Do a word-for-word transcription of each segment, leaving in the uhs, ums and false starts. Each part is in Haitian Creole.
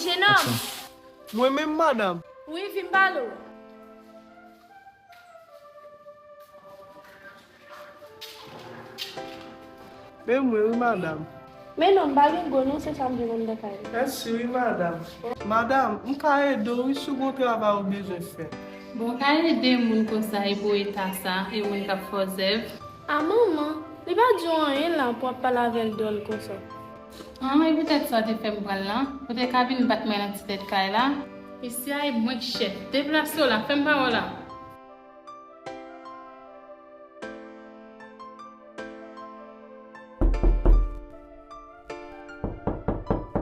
Jenòm! Mwen menm, madanm. Wi, vin pale w. Men mwen wi, madanm. Men non, m pa gen gwo non, se sa m vin konn nan kay la. Mèsi wi, madanm. Madanm, m ka ede w wi si w gen yon travay ou bezwen fè. Bon, w ka ede moun konsa e pou eta sa, e moun k ap fè w zèv. A manman, li pa di w anyen la pou w ap pale avè l dwòl konsa. An, e poutèt sa w te fè m pran l lan, ou te ka vin bat mwen nan ti tèt kay la. Isi a e mwen k chèf. Deplase w la, fè m pa wè w la.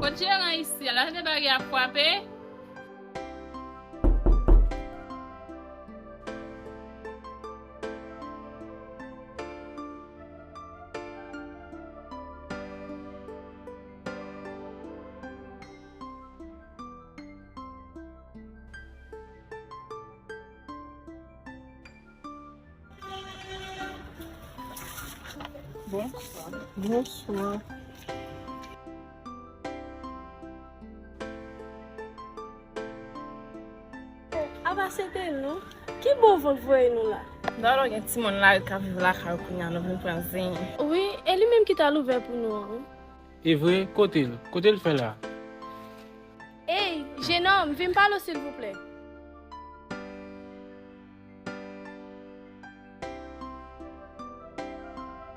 Kot jeran isi a? L al tande bagay ap frape? Bonswa. Bonswa. Apa se te nou? Ki bon van k voye nou la? Dalo gen timoun la k ap viv lakay ou kounye a, nou vin pran zen. Wi, e li menm ki t al ouvè pou nou an, wi. E vre, kote l? Kote l fè la? Ey, jenòm, vin pale w silvouplè.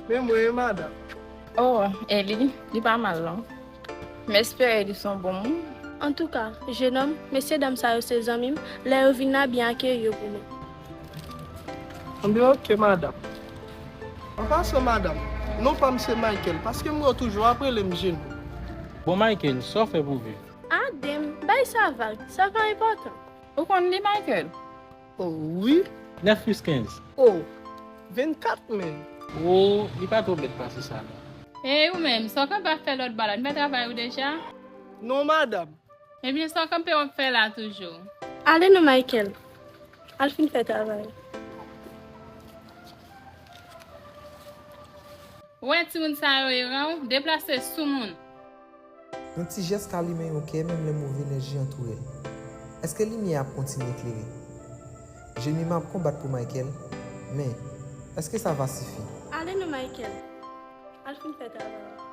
Men mwen, madanm. Oh, Eli, li pa mal non. M espere li se yon bon moun. Antouka, jenòm, mesye dam sa yo se zanmi m, lè yo vin la, byen akeyi yo pou mwen. Anben, oke, madanm. An pasan, madanm, non pa m se Michael, paske m wè w toujou ap rele m jenòm. Bon, Michael, sa w fè pou viv? Adem, bay sa vag, sa pa enpòtan. Ou konn li, Michael? Oh, wi. Nèf plis kenz. Oh, vennkat menm. Oh, li pa twò bèt pase sa non. E ou menm, sa w kanpe ap fè lòtbò la, ou fin fè travay ou deja? Non, madanm. Ebyen, sa w kanpe w ap fè la toujou? Ale non, Michael. Al fin fè travay. Ou wè timoun sa yo eran w, deplase sou moun. Yon ti jès ka limen yon kè menm lè move nèji antoure l. Èske limyè a ap kontinye klere? Jemima ap konbat pou Michael, men èske sa va sifi? Ale non, Michael. Al fin fè travay.